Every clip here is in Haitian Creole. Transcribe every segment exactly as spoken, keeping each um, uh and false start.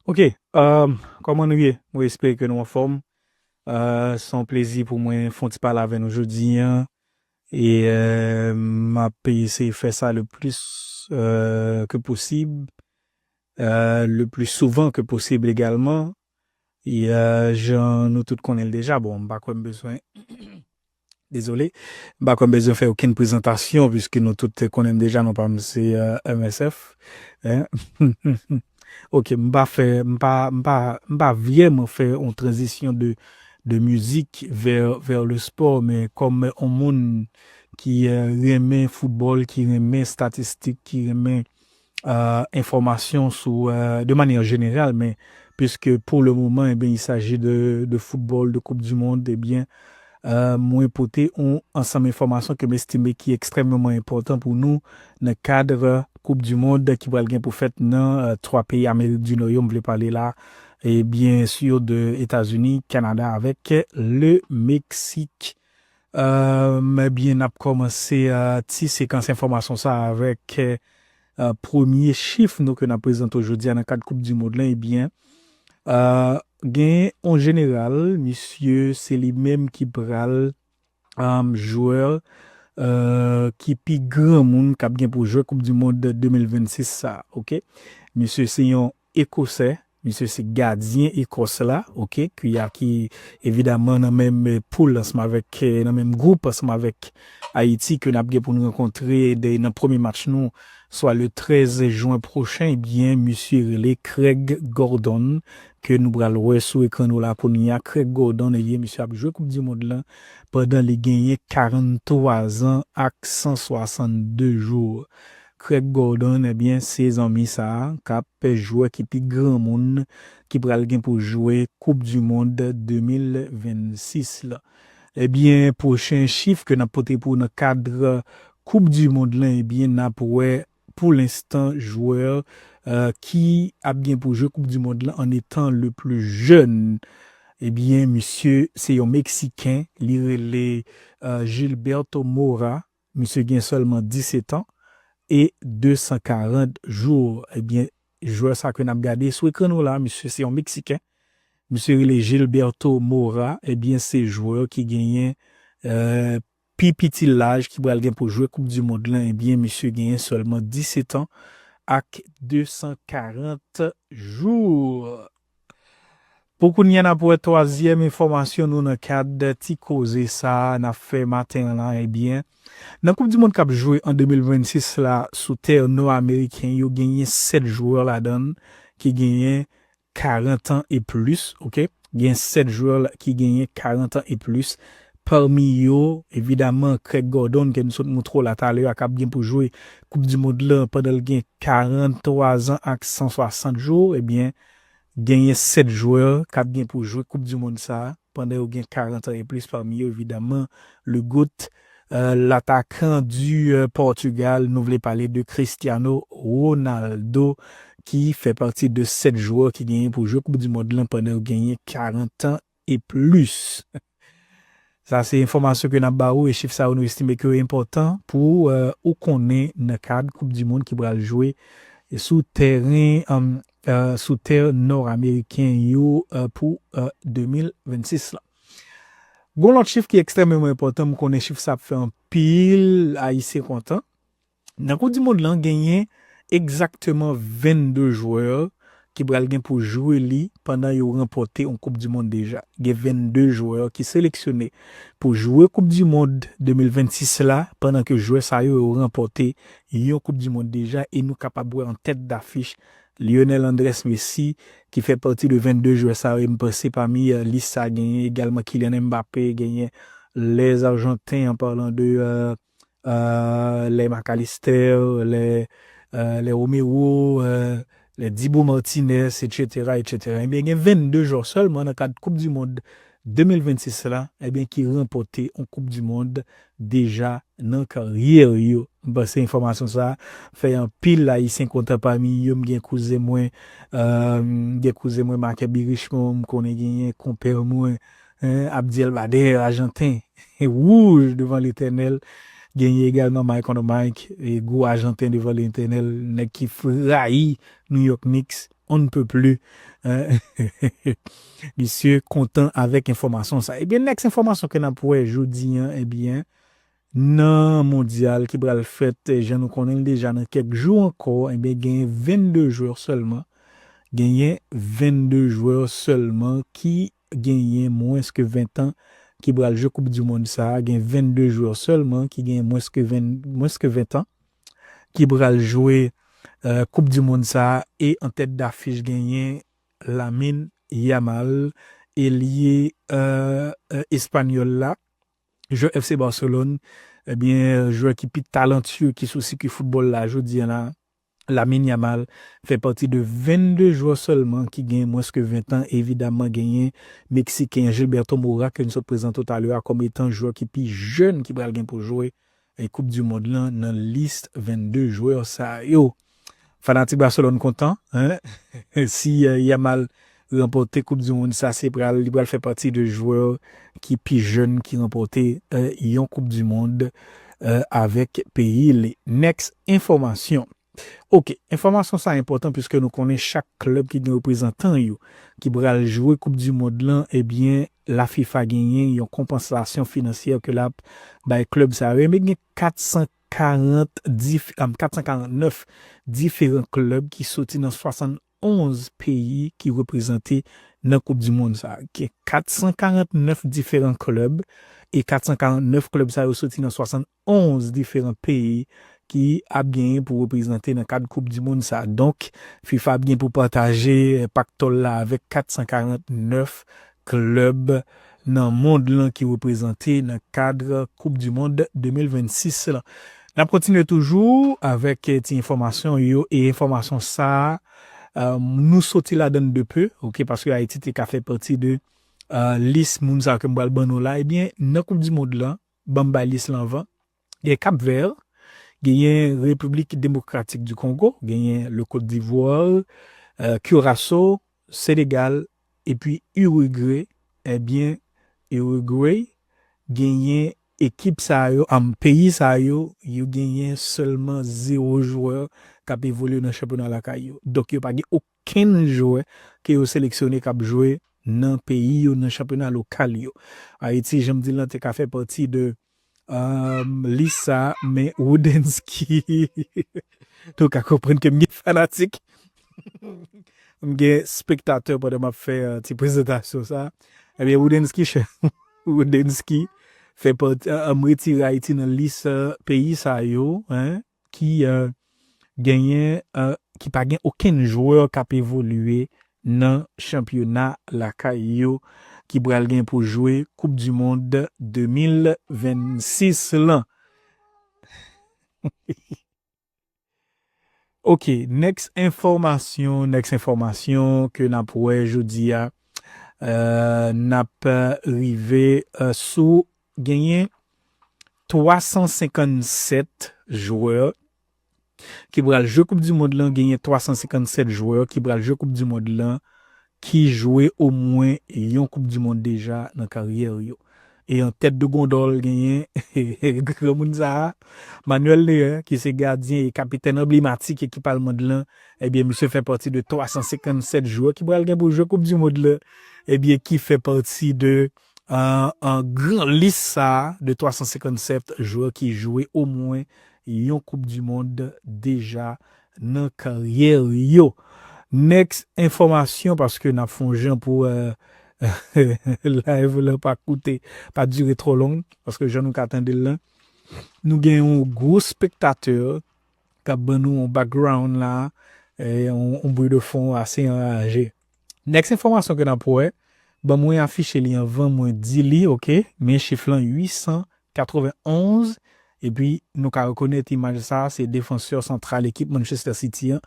Ok, um, kòman nou ye? Mwen espere ke nou anfòm. Uh, se yon plezi pou mwen fè yon ti pale avè nou jodi a. E uh, m ap eseye fè sa le plis uh, ke posib, uh, le plis souvan ke posib egalman. E uh, jan nou tout konnen l deja, bon, m pa kwè m bezwen Dezole, m pa kwè m bezwen fè okenn prezantasyon, piske nou tout konnen m deja, non pa m se uh, M S F. Hein? Ok, m pa fè, m pa, m pa, m pa vrèman fè yon tranzisyon de, de mizik vers, vers le sport, men kòm yon moun ki uh, renmen foutbòl, ki renmen statistik, ki renmen uh, enfòmasyon sou, uh, de manière générale, men puisque pour le moment, eh bien, il s'agit de, de football, de Coupe du Monde, eh bien, uh, mwen pote yon ansanm enfòmasyon ke m estime ki ekstrèmeman enpòtan pou nou nan kad Coupe du Monde ki pral gen pou fèt nan uh, twa peyi Amerik di Nò yo, m vle pale la, e byen si de Etazini, Kanada avèk le Meksik. Um, ebyen, n ap kòmanse uh, ti sekans enfòmasyon sa avèk uh, premye chif nou ke n ap prezante jodi a nan kad Koup di Mond lan. Ebyen, uh, gen yon jeneral, misye se li menm ki pral um, jwè uh, ki pi granmoun k ap gen pou jwe Koup di Mond de mil vennsis sa, ok? Misye se yon Ekosè, misye se gadyen Ekòs la, ok, ki a ki evidaman nan menm poul ansanm avèk, nan menm gwoup ansanm avèk Ayiti ke n ap gen pou n rankontre nan premye match nou, swa le trèz jen pwochen, ebyen, misye rele Craig Gordon, ke nou pral wè sou ekran nou la kounye a. Craig Gordon, ebyen, misye ap jwe Koup di Mond lan pandan li genyen karannwa zan ak san swasanndde jou. Craig Gordon, ebyen, se zanmi sa a k ap jwè ki pi granmoun ki pral gen pou jwe Koup di Mond de mil vennsis la. Ebyen, pwochen chif ke n ap pote pou w nan kad Koup di Mond lan, ebyen, n ap wè pou lenstan jwè uh, ki ap gen pou jwe Koup di Mond lan en étant le plus jeune. Ebyen, misye se yon Meksiken, li rele uh, Gilberto Mora. Misye gen sèlman disèt an e de san karant jou. Ebyen, jwè sa ke n ap gade sou ekran nou la, misye se yon Meksiken. Misye rele Gilberto Mora. Ebyen, se jwè ki genyen uh, pi piti laj ki pral gen pou jwe Koup di Mond lan. Ebyen, misye genyen sèlman disèt an ak de san karant jou. Pou kounye a, n ap wè twazyèm enfòmasyon nou nan kad ti koze sa a n ap fè maten an la, ebyen, nan Koup di Mond k ap jwe an de mil vennsis la sou tè nò ameriken, yo genyen sèt jwè ladan l ki genyen karant an e plis, ok? Gen sèt jwè ki genyen karant an e plis. Pami yo, evidaman, Craig Gordon, ke nou sot montre w la talè a, k ap gen pou jwe Koup di Mond lan pandan l gen karantwa zan ak san swasant jou, ebyen, genyen sèt jwè k ap gen pou jwe Koup di Mond sa a pandan yo gen karant an e plis, pami yo, evidaman, le GOAT, euh, latakan di euh, Portugal, nou vle pale de Cristiano Ronaldo, ki fè pati de sèt jwè ki genyen pou jwe Koup di Mond lan pandan yo genyen karant an e plis. Sa se enfòmasyon ke n ap ba ou, e chif sa yo nou estime ke yo enpòtan pou euh, ou konnen nan kad Koup di Mond ki pral jwe sou tèren, euh, euh, sou tè nò ameriken yo euh, pou euh, de mil vennsis la. Gon lòt chif ki ekstrèmeman enpòtan, m konnen chif sa ap fè anpil Ayisyen kontan. Nan Koup di Mond lan, genyen egzakteman vennde jwè ki pral gen pou jwe li pandan yo ranpòte yon Koup di Mond deja. Gen vennde jwè ki seleksyone pou jwe Koup di Mond de mil vennsis la, pandan ke jwè sa yo, yo ranpòte yon Koup di Mond deja, e nou kapab wè an tèt dafich Lionel Andrés Messi, ki fè pati de vennde jwè sa yo, e m panse pami euh, lis sa genyen egalman Kylian Mbappé, genyen les Argentins, en parlant de euh, euh, les Mac Allister, les, euh, les Romero, euh, les Dibu Martinez, et cetera, et cetera. Ebyen, gen vennde jwè sèlman nan kad Koup di Mond de mil vennsis la, ebyen, ki ranpòte yon Koup di Mond deja nan karyè yo. M panse enfòmasyon sa a fè anpil Ayisyen kontan pami yo. M gen kouzen mwen, euh, m gen kouzen mwen Marc Herby Richemond, m konnen genyen konpè mwen, hein, Abdiel Bader, Ajanten, wouj devan Letènèl. Genyen egalman Mike on the Mike, e gwo Ajanten devan Letènèl, nèg ki rayi New York Knicks. on ne peut plus. Hein? Misye kontan avèk enfòmasyon sa. Ebyen, next enfòmasyon ke n ap wè jodi an, ebyen, nan mondyal ki pral fèt, jan nou konnen l deja nan kèk jou ankò, ebyen, genyen vennde jwè sèlman. Genyen vennde jwè sèlman ki genyen mwens ke ven tan ki pral jwe Koup di Mond sa a. Gen vennde jwè sèlman ki genyen mwens ke ven, mwens ke ven tan ki pral jwe, euh, Koup di Mond sa a. E an tèt dafich genyen Lamine Yamal, elye, euh, euh, espanyòl la, jwè F C Barcelone, ebyen, jwè ki pi talantiye ki sou sikwi foutbòl la jodi a la. Lamine Yamal fè pati de vennde jwè sèlman ki gen mwens ke ven tan. Evidaman, genyen Meksiken Gilberto Mora ke n sot prezante w talè a kòm etan jwè ki pi jèn ki pral gen pou jwe e Koup di Mond lan nan lis vennde jwè sa yo. Fanatik Barcelone kontan, hein? Si, euh, Yamal ranpòte Koup di Mond sa, se pral, li pral fè pati de jwè ki pi jèn ki ranpòte, euh, yon Koup di Mond, euh, avèk peyi li. Next enfòmasyon. Ok, enfòmasyon sa enpòtan piske nou konnen chak klèb ki gen reprezantan yo ki pral jwe Koup di Mond lan, ebyen, la fifa genyen yon konpansasyon finansyè ke l ap bay klèb sa yo. Men gen kat san karant dif-, um, kat san karant nèf diferan klèb ki soti nan swasannonz peyi ki reprezante nan Koup di Mond sa a. Gen kat san karant nèf diferan klèb, e kat san karant nèf klèb sa yo soti nan swasannonz diferan peyi ki ap genyen pou reprezante nan kad Koup di Mond sa a. Donk, fifa ap gen pou pataje, eh, paktòl la avèk kat san karant nèf klèb nan mond lan ki reprezante nan kad Koup di Mond de mil vennsis lan. N ap kontinye toujou avèk, eh, ti enfòmasyon yo, e enfòmasyon sa a, eh, nou soti ladan de pe, ok, paske Ayiti te ka fè pati de, eh, lis moun sa yo ke m pral ban nou la. Ebyen, nan Koup di Mond lan, ban m bay lis lan anvan. Gen Cap Vert, genyen Repiblik Demokratik di Kongo, genyen le Côte d'Ivoire, euh, Curaçao, Senegal, epi Uruguay. Ebyen, Uruguay genyen ekip sa yo, am, peyi sa yo, yo genyen sèlman zewo jwè k ap evolye nan chanpyona lakay yo. Donk, yo pa gen okenn jwè ke yo seleksyone k ap jwe nan peyi yo, nan chanpyona lokal yo. Ayiti, jan m di l lan, te ka fè pati de, um, lis sa, men Woodensky, nou ka konprann ke m gen fanatik, m gen spektatè pandan m ap fè, uh, ti prezantasyon sa. Ebyen, Woodensky, Woodensky fè pati, uh, m retire Ayiti nan lis, uh, peyi sa yo, hein, ki, uh, genyen, uh, ki pa gen okenn jwè k ap evolye nan chanpyona lakay yo ki pral gen pou jwe Koup di Mond de mil vennsis lan. Ok, next enfòmasyon, next enfòmasyon ke n ap wè jodi a, euh, n ap, euh, rive, euh, sou genyen twa san senkannsèt jwè ki pral jwe Koup di Mond lan, genyen twa san senkannsèt jwè ki pral jwe Koup di Mond lan, ki jwe omwen yon Koup di Mond deja nan karyè yo. E an tèt de gondòl, genyen granmoun sa a, Manuel Neuer, ki se gadyen e kapitèn anblematik ekip almand lan. Ebyen, misye fè pati de twa san senkannsèt jwè ki pral gen pou jwe Koup di Mond lan. Ebyen, ki fè pati de, euh, an gran lis sa a de twa san senkannsèt jwè ki jwe omwen yon Koup di Mond deja nan karyè yo. Next enfòmasyon, paske n ap fè yon jan pou, euh, live lan pa koute, pa dire twò long, paske jan nou ka tande l lan, nou gen yon gwo spektatè k ap ban nou yon background la, e yon, yon bri de fon ase anraje. Next enfòmasyon ke n ap wè, ban mwen afiche li anvan mwen di li, ok? Men chif lan uit san katrevenonz, epi nou ka rekonèt imaj sa, se defansè santral ekip Manchester City an.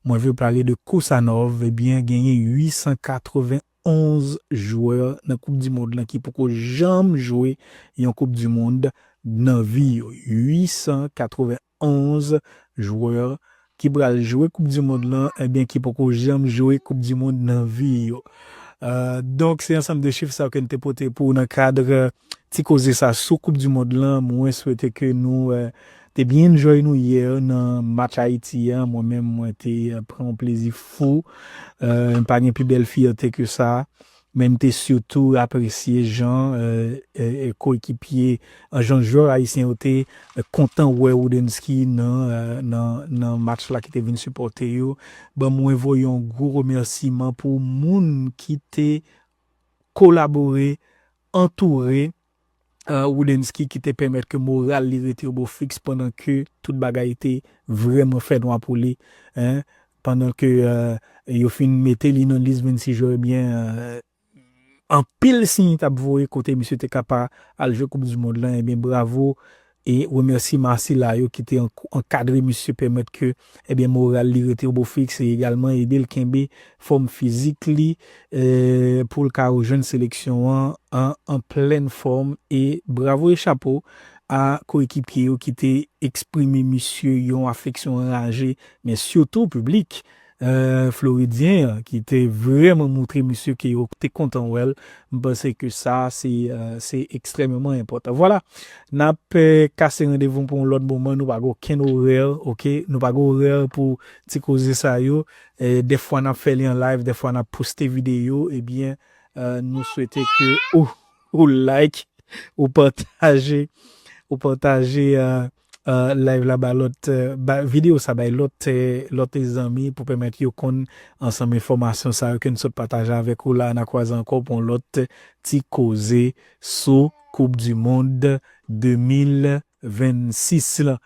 Mwen vle pale de Kusanov, ebyen, genyen uit san katrevenonz jwè nan Koup di Mond lan ki poko janm jwe yon Koup di Mond nan vi yo. Uit san katrevenonz jwè ki pral jwe Koup di Mond lan, ebyen, ki poko janm jwe Koup di Mond nan vi yo. Euh, donk, se ansanm de chif sa yo ke n te pote pou w nan kad, euh, ti koze sa sou Koup di Mond lan. Mwen swete ke nou, euh, te byen enjoy nou yè nan match Ayiti a. Mwen menm, mwen te, euh, pran yon plezi fou. Euh, m pa gen pi bèl fyète ke sa. Men m te sitou apresye jan, euh, euh, euh, koekipye, euh, jan jwè ayisyen yo te, euh, kontan wè Rudensky nan, euh, nan, nan match la ki te vin sipòte yo. Ban mwen voye yon gwo remèsiman pou moun ki te kolabore, antoure, euh, Rudensky, ki te pèmèt ke moral li rete o bo fiks pandan ke tout bagay te vrèman fè nwa pou li, hein. Pandan ke, euh, yo fin mete li nan lis vennsis jwè, ebyen, euh, anpil siy t ap voye kote misye te ka pa al jwe Koup di Mond lan, ebyen, bravo. E remèsiman a sila yo ki te ank-, ankadre misye, pèmèt ke, ebyen, moral li rete o bo fiks, e egalman ede l kenbe fòm fizik li, eh, pou l ka rejwenn seleksyon an an, an plèn fòm. E bravo e chapo a koekipye yo ki te eksprime misye yon afeksyon anraje, men sitou piblik, eh, floridyen an ki te vrèman moutre misye ke yo te kontan wè l. M panse ke sa, se, eh, se ekstrèmeman enpòtan. Vwala, n ap, eh, kase randevou pou yon lòt moman. Nou pa gen okenn orè, oke? Nou pa gen orè pou ti koze sa yo. Eh, dèfwa n ap fè li an live, dèfwa n ap poste videyo, ebyen, eh, nou swete ke ou, ou like, ou pataje, ou pataje, eh, eh, live la ba lòt, eh, ba, videyo sa bay lòt, eh, lòt zanmi pou pèmèt yo konn ansanm enfòmasyon sa yo ke n sot pataje avèk ou la. N a kwaze ankò pou yon lòt ti koze sou Koup di Mond de mil vennsis lan.